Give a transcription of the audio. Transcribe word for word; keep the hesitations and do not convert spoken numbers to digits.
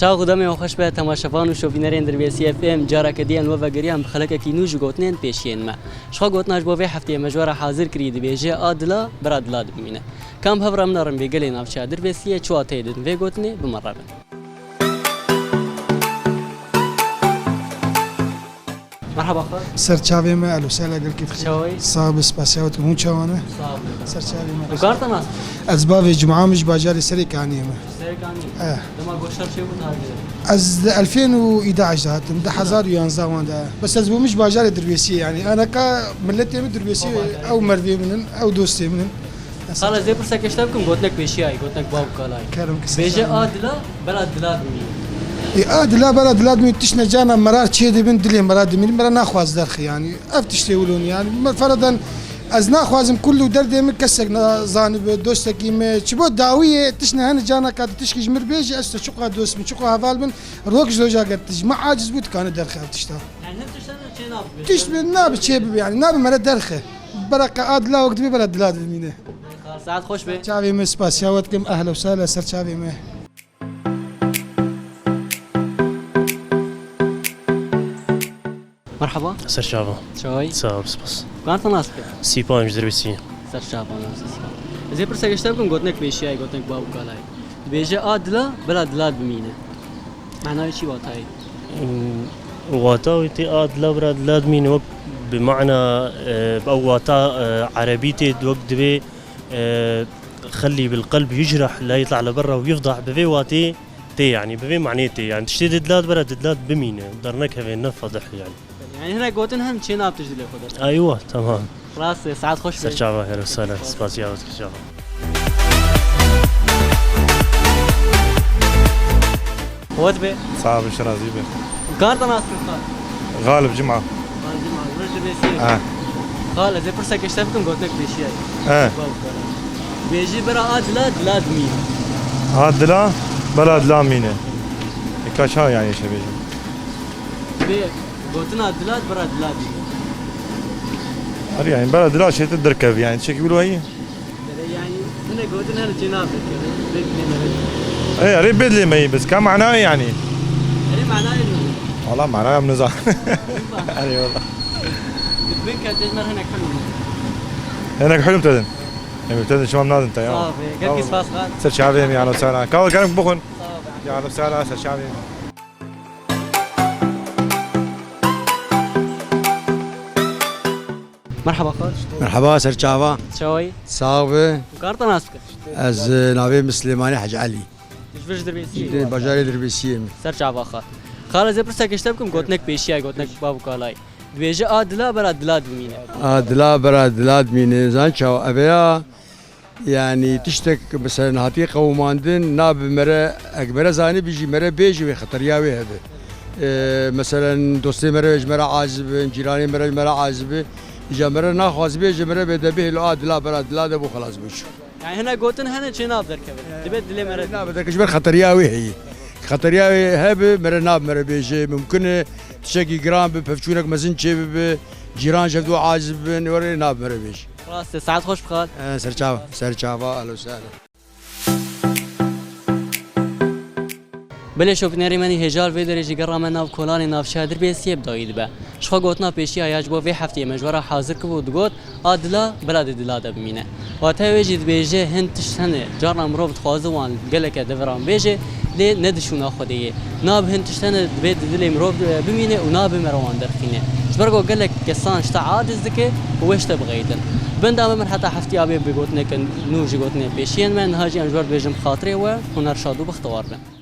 Çax û demê we xweş be, temaşevan û şopînerên Dirbêsiyê F M, careke dî em we vegeriyan bi xelekekî nû ji gotinên pêşiyên me. Ji xwe gotina ji bo vê hefteyê me ji we re hazir kirî dibêje, a dila, bira dila dibimîne. Kam hev re min re rin vê gelê navçeya Dirbêsiyê, çi wateyê didin vê gotinê, bi me re bin. Merhaba xal. Ser çavê me, elo sela gelkî fixî. Çawî? Sağ be, spasiya we dikim, hûn çawa ne? Sağ ol. Ser çavê me. Hûn kar te nas? Ez bavê Cuma me, ji bajarê Serêkaniyê me. Serêkaniyê? Eh. Dema goştar çê bû tarihê? Ez di elfên û îdaş de hatim, di hezar û yanzdeh wan de. Bes ez bûm ji bajarê Dirbêsiyê, yani. Anaka milletê min Dirbêsiyê, ew mervê min in, ew dostê min in. Xala, ez ê pirseke ji te bikim, gotinek pêşiyayî, gotinek bav û kalayî. Kerem ki. Bêje, a dila, bela dila dimî. E, a dila, bela dila dimî, tiştine cana mera çê dibin, dilê mera dimî, mera naxwaz derxi yani. Ev tiştê wilo ne yani. Me feradan ez naxwazim kul û derdê min kesek na-, zanibe, dostekî me. Çi bo dawiyê, tiştine hene cana ka tişkî ji mir bêje, ez te çiqa dost bin, çiqa heval bin, rok ji doja ger tij. Me aciz bû dikane derxi ev tişta. Yani him tiştine çê nabe. Tişt bi nabe çê bibe yani, nabe mera derxi. Bereke a dila wek dibê bela dila dimîne. Saet xweş be. Çavê me, spasiya we dikim, ehla û sehla, ser çavê me. Merhaba. Ser çava. Çawî? Sağ ol, spas. Kan te nas bike? Sîpa em ji Dirbêsiyê. Ser çava, nas bike. Ez ê pirseke ji te bikim, gotinek pêşiyayî, gotinek bav û kalayî. Dibêje, a dila, bila dila dimîne. Manayê çi, watayê? Hmm, wata wê tê a dila bira dila dimîne wek bi mana, e, bi ew wata, e, erebî tê wek dibê, e, xelî bil qelb yucrah la yitla li berra û yufdah, bi vê watê tê, yani bi vê manê tê. Yani tiştê di dila bira di dila bimîne, dernekeve, nefadih yani. Yani hinek gotin hene çê nab tişt dilê xwe de. Aywa, tamam. Rast e, saet xweş be. Ser çava, her sene. Spasiya, ser çava. Hot be. Sağ ol, şirazî be. Kar te nas kir xal? Galib Cuma. Galib Cuma, roj li Dirbêsiyê. Ha. Xal, ez ê pirseke ji te bikim, gotinek pêşiyayî. He. Bav û kalayî. Bêjî bira a dila, dila dimîne. A dila, bela dila mîne. E, ka çawa yani şe bêjim? Bê, gotina dila, bira dila dimîne. Erê, yani bela dila şêtir derkevî, yani çekî wilo heyî? Erê, yani, hine gotin hene çê nabe. Bê dilê me. Ê, erê, bê dilê me yî, bes ka manayê yani? Erê, manayê ne? Valla manayê em nizan. Erê, valla. Bin ke têj mer hinek hilû. Hinek hilû tedin. Em tedin, şima nadin te ya. Sağ ol. Gelkî spas xal. Ser çavê me, yani, sara. Kawa gerek bixun. Sağ ol. Yani, sara, ser çavê me. Merhaba xal. Merhaba, ser çava. Çawayî? Sağ be. Kar te nas bike? Ez, e, navê min Silêmanî Hecî Elî. Ji vir ji Dirbêsiyê? Di bajarê Dirbêsiyê me. Ser çava xal. Xal, ez ê pirseke ji te bikim, gotinek pêşiyayî, gotinek bav û kalayî. Dibêje, a dila bera dila dimîne. A dila bera dila dimîne. Zan çawa? Eve ya. Yani tiştek, mesela, hatiye qewimandin, nabe mere, ek mere zanî bijî, mere bêjî wê xeteriya wê hebe. Ee, mesela, dostê mere ji mere aciz bin, cîranê mere ji mere aciz bin. Îca mere naxwaz bêje, mere bê de bihêlo, a dila bera dila de bû xelas bû çû. Yani hine gotin hene çê nav derkeve. Dibe dilê mere. Nabe derke ji ber xeteriya wê heye. Xeteriya wê hebe, mere nabe mere bêje, mumkin e tiştekî giran bi, pevçûnek mezin çê bibe, cîran ji hevdû aciz bin, were nabe mere bêje. Rast e, saet xweş bixal. E, serçava, serçava, ehlo sehlo. Belê şopînerê me nî hêja li vê derê jî gera me nav kolanê navçeya Dirbêsiyê bi dawî dibe. Ji xwe gotina pêşiya ya ji bo vê hefteyê me ji we re hazir kibû digot, a dila, bila di dila de bimîne. Wateya wê jî dibêje, hin tişt hene, carna mirov dixwaze wan geleke deveran bêje, lê ne di şûna Xwedê ye. Nabe hin tişt hene divê di dilê mirov, e, bimîne û nabe mere wan derxîne. Ji ber ku gelek kesan ji te aciz dike û wê ji te bixeytin. Benda me, min heta heftiya bê bi gotineke nû ji gotinên pêşiyên me, niha jî em ji we re dibêjin bi xatirê we, hûn her şad û bextewar bin.